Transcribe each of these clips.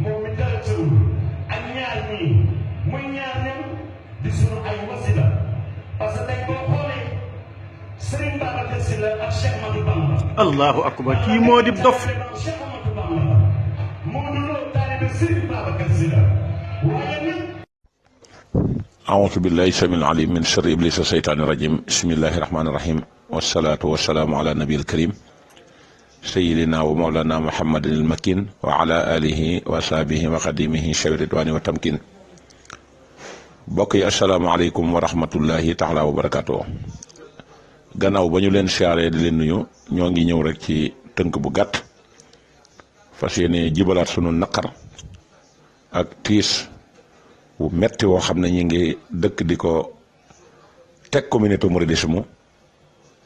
moom mi dara tëwul ak ñaar ñii muy ñaar ñam di sunu ay wasila parce que tey boo xoolee Serigne Babacar Sylla ak Cheikh Ahmadou Bamba. allahu akbar kii moo di dof. Cheikh Ahmadou Bamba moo du loo taalibe Serigne Babacar Sylla waaye nag. أعوذ بالله السميع العليم من شر إبليس الشيطان الرجيم بسم الله الرحمن الرحيم والصلاة والسلام على النبي الكريم سيدنا ومولانا محمد المكين وعلى آله وصحبه وخديمه شوي الرضوان والتمكين بقي السلام عليكم ورحمة الله تعالى وبركاته gannaaw ba ñu leen siyaaree di leen nuyu ñoo ngi ñëw rek ci tënk bu gàtt fas yéene jibalaat sunu naqar ak tiis bu metti woo xam ne ñi ngi dëkk di ko teg communauté mouridisme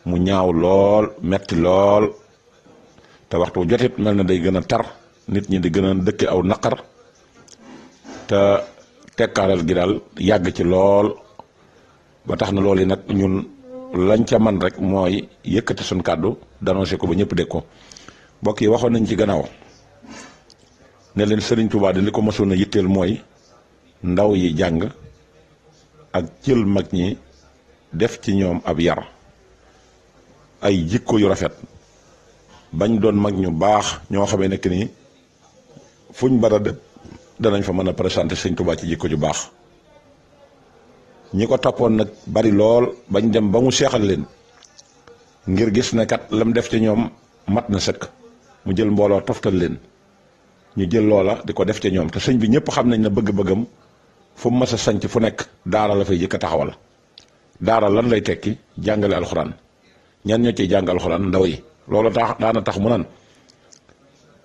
mu ñaaw lool metti lool te waxtu jotit mel na day gën a tar nit ñi di gën a dëkki aw naqar te tekkaaral gi daal yàgg ci lool ba tax na loolu yi nag ñun lañ ca man rek mooy yëkkati suñ kàddu dénoncé ko ba ñëpp dégg ko mbokk yi waxoon nañ ci gannaaw ne leen Serigne Touba di li ko mosoon a yitteel mooy ndaw yi jàng ak jël mag ñi def ci ñoom ab yar ay jikko yu rafet bañ doon mag ñu baax ñoo xamee nekk ni fuñ bara de danañ fa mën a présenté Sëñ Tuubaa ci jikko ju baax ñi ko toppoon nag bari lool bañ dem ba mu seexal leen ngir gis ne kat lam def ci ñoom mat na sëkk mu jël mbooloo toftal leen ñu jël loola di ko def ci ñoom te sëñ bi ñëpp xam nañ ne bëgg-bëggam fu mu mës a sanc fu nekk daara la fay jëkk a taxawal daara lan lay tekki jàngale alxuraan ñan ñoo ciy jàng alxuraan ndaw yi loolu tax daana tax mu nan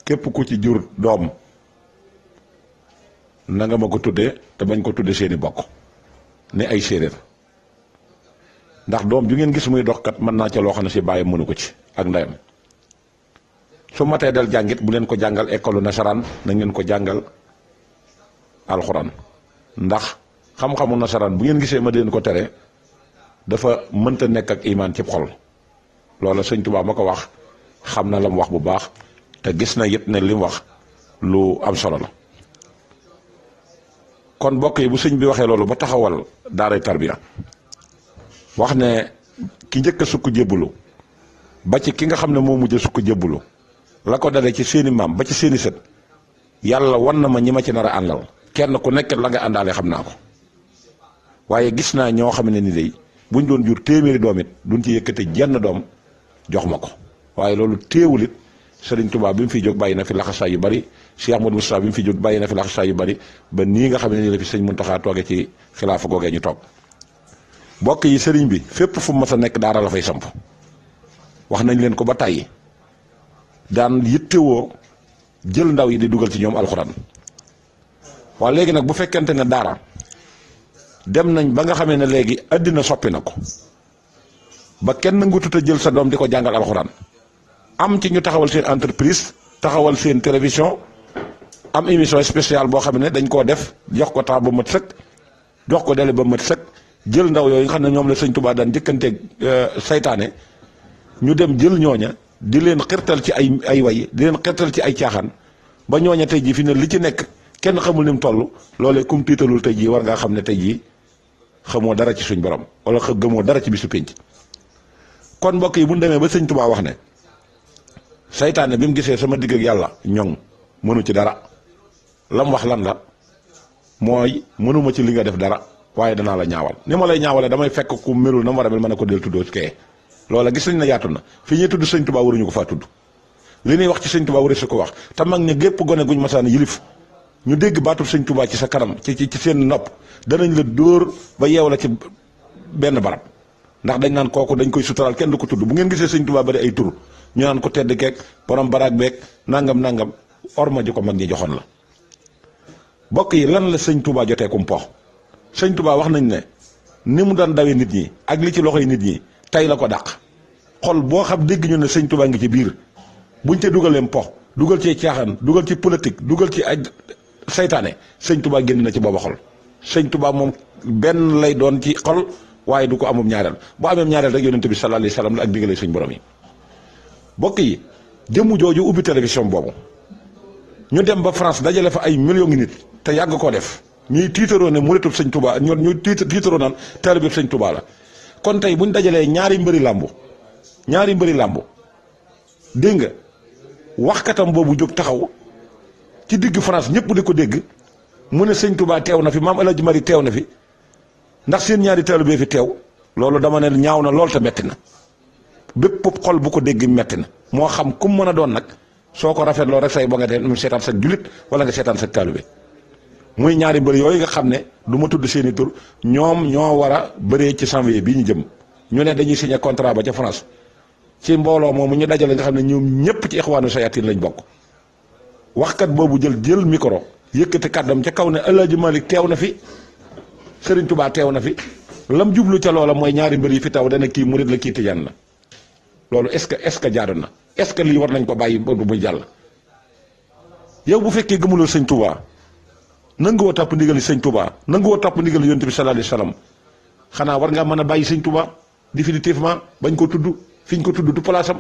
képp ku ci jur doom na nga ma ko tudde te bañ ko tudde seeni bokk ne ay séeréer ndax doom ju ngeen gis muy dox kat mën naa ca loo xam ne si bàyyi mënu ko ci ak ndeyam su matee dal jàngit bu leen ko jàngal école nasaraan na ngeen ko jàngal alxuraan ndax xam-xamu nasaraan bu ngeen gisee ma leen ko tere dafa mënta nekk ak imaan ci xol loola sëñ Tuubaa ma ko wax xam na la mu wax bu baax te gis na it ne li mu wax lu am solo la kon mbokk yi bu sëñ bi waxee loolu ba taxawal daaray tarbiya wax ne ki njëkk a sukk jébbulu ba ci ki nga xam ne moo mujj a sukk jébbulu la ko dalee ci seeni maam ba ci seeni sët yàlla wan na ma ñi ma ci nar a àndal kenn ku nekk la nga àndaale xam naa ko waaye gis naa ñoo xam ne ni day buñ doon jur téeméeri doom it duñ ci yëkkate jenn doom jox ma ko waaye loolu téewul it Serigne Touba bi mu fiy jóg bàyyi na fi laxasaay yu bari Cheikh Ahmadou Moustapha bi mu fiy jóg bàyyi na fi laxasaay yu bari ba nii nga xam ne nii la fi sëñ Muntaxa tooge ci xilaafa googee ñu toog mbokk yi sëriñ bi fépp fu mu mas a nekk daara la fay samp wax nañ leen ko ba tàyyi daan yittewoo jël ndaw yi di dugal ci ñoom alxuraan waaye léegi nag bu fekkente ne daara dem nañ ba nga xamee ne léegi àddina soppi na ko ba kenn nangutut a jël sa doom di ko jàngal alxuraan am ci ñu taxawal seen entreprise taxawal seen télévision am émission spéciale boo xam ne dañ koo def jox ko temps ba mat sëkk jox ko délai ba mat sëkk jël ndaw yooyu nga xam ne ñoom la sëñ Tuubaa daan jëkkanteeg saytaane ñu dem jël ñooña di leen xirtal ci ay way di leen xirtal ci ay caaxaan ba ñooña tey jii fi ne li ci nekk kenn xamul ni mu toll loolee kum tiitalul tey jii war ngaa xam ne tey jii xamoo dara ci suñ borom wala gëmoo dara ci bisu pénc kon mbokk yi bu ñu demee ba sëñ Tuubaa wax ne saytaane bi mu gisee sama digg ak yàlla ñoŋ mënu ci dara lam wax lan la mooy mënuma ci li nga def dara waaye danaa la ñaawal ni ma lay ñaawale damay fekk ku melul na mu war a mel mën a ko del tuddoo ci kee loola gis nañ ne yaatu na fi ñuy tudd sëñ Tuubaa waruñu ko faa tudd li ñuy wax ci sëñ Tuubaa waru su ko wax te mag ñi gépp gone guñ masaan yilif ñu dégg baatub sëñ Tuubaa ci sa kanam ci seen nopp danañ la dóor ba yeew la ci benn barab ndax dañ naan kooku dañ koy suturaal kenn du ko tudd bu ngeen gisee sëñ Tuubaa bari ay tur ñu naan ko tedd keek borom baraag beeg nangam orma ji ko mag ñi joxoon la bokk yi lan la sëñ Tuubaa jotee kum po sëñ Tuubaa wax nañ ne ni mu daan dawee nit ñi ak li ci loxoy nit ñi tey la ko dàq xol boo xam dégg ñu ne sëñ Tuubaa ngi ci biir buñ te dugalee po dugal ci caaxaan dugal ci politique dugal ci ay saytaane sëñ Tuubaa génn na ci booba xol sëñ Tuubaa moom benn lay doon ci xol waaye du ko amum ñaareel bu amee ñaareel rek yonent bi sallallahu alayhi wasallam la ak digale suñ borom yi bokk yi jëmm jooju ubbi télévision boobu ñu dem ba France dajale fa ay millions ngi nit te yàgg koo def ñuy tiitaroo ne muritub sëñ Touba ñu tiitaroo naan taalibe sëñ Touba la. kon tey buñ dajalee ñaari mbëri làmbu dégg nga waxkatam boobu jóg taxaw ci digg France ñëpp di ko dégg mu ne sëñ Touba teew na fi maam El Hadj Mari teew na fi ndax seen ñaari taalibe fi teew loolu dama ne ñaaw na lool te metti na bépp xol bu ko dégg metti na moo xam kum mën a doon nag soo ko rafetloo rek say ba nga mu seetaan sa julit wala nga seetaan sa taalibe muy ñaari mbër yooyu nga xam ne du ma tudd seeni tur ñoom ñoo war a bëree ci janvier bii ñu jëm ñu ne dañuy signé contrat ba ca France ci mbooloo moomu ñu dajale nga xam ne ñoom ñëpp ci ixwaanu sayatin lañ bokk waxkat boobu jël micro yëkkati kàddam ca kaw ne El Hadj Malick teew na fi Serigne Touba teew na fi lam jublu ca loola mooy ñaari mbër yi fi taw dana kii murid la kii tijaan la loolu est-ce que jaadu na est-ce que lii war nañ ko bàyyi ba du muy jàll. yow bu fekkee gëmuloo sëñ Touba nanguwoo topp ndigal sëñ Touba nanguwoo topp ndigal yonent bi sallallahu alayhi wasallam xanaa war ngaa mën a bàyyi sëñ Touba définitivement bañ ko tudd fi ñu ko tudd du palaasam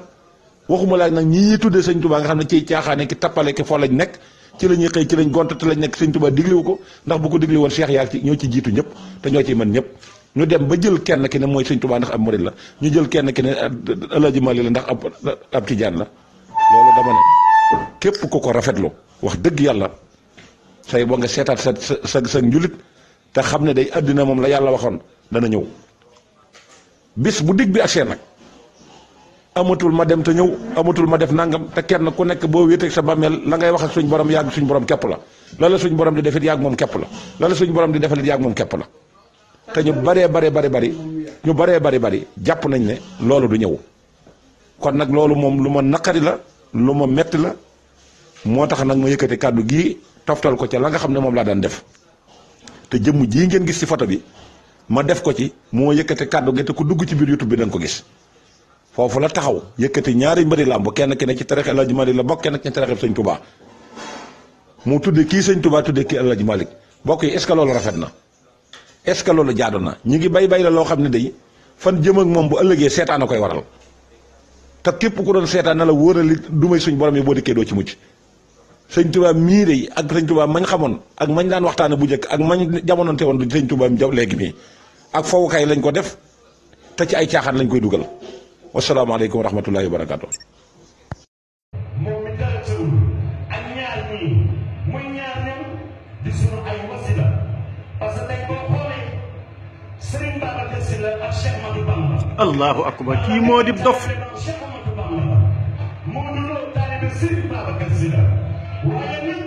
waxuma laa nag ñii tuddee sëñ Touba nga xam ne ciy caaxaane ki tappale ki foo lañ nekk ci la ñuy xëy ci lañ gont te lañ nekk sëñ Touba digliwu ko ndax bu ko digli woon Cheikh yaa ci ñoo ci jiitu ñëpp te ñoo ciy mën ñëpp ñu dem ba jël kenn ki ne mooy sëñ Touba ndax ab murid la ñu jël kenn ki ne El Hadj Malick la ndax ab tijaan la loolu dama ne képp ku ko rafetlu wax dëgg yàlla say boo nga seetaat sa njulit te xam ne day àddina moom la yàlla waxoon dana ñëw bis bu dig bi agsee nag amatul ma dem te ñëw amatul ma def nangam te kenn ku nekk boo wéeteeg sa bàmmeel la ngay wax ak suñ borom yàgg suñ borom képp la la suñ borom di defit yàgg moom képp la suñ borom di defalit yàgg moom képp la te ñu baree bari jàpp nañ ne loolu du ñëw kon nag loolu moom lu ma naqari la lu ma metti la moo tax nag ma yëkkati kàddu gii toftal ko ca la nga xam ne moom laa daan def te jëmm jii ngeen gis ci photo bi ma def ko ci moo yëkkati kàddu gi te ku dugg ci biir YouTube bi dañ ko gis foofu la taxaw yëkkati ñaari mbëri làmb kenn ki ne ci tariix El Hadj Malick la bokk kenn ki ne ci tariix sëñ Touba mu tudde kii sëñ Touba tudde kii El Hadj Malick bokk yi est-ce que loolu rafet na est-ce que loolu jaadu na ñu ngi bay la loo xam ne day fan jëm ak moom bu ëllëgee seetaan a koy waral te képp ku doon seetaan na la wóorali du may suñ borom yi boo dikkee doo ci mucc sëñ Touba mii de ak sëñ Touba mañ xamoon ak mañ daan waxtaane bu njëkk ak mañ jamononte woon du sëñ Touba mi jaw léegi mii ak fowukaay lañ ko def te ci ay caaxaan lañ koy dugal wasalaamaaleykum wa rahmatullahi wa barakaatu. moom mi dara tëwul ak ñaar ñii muy ñaar ñoom di sunu ay wasila parce que tey boo xoolee Serigne Babacar Sylla ak Cheikh Ahmadou Bamba. allahu akbar kii moo di dof. Cheikh Ahmadou Bamba moo nuloo taalibe Serigne Babacar Sylla waaye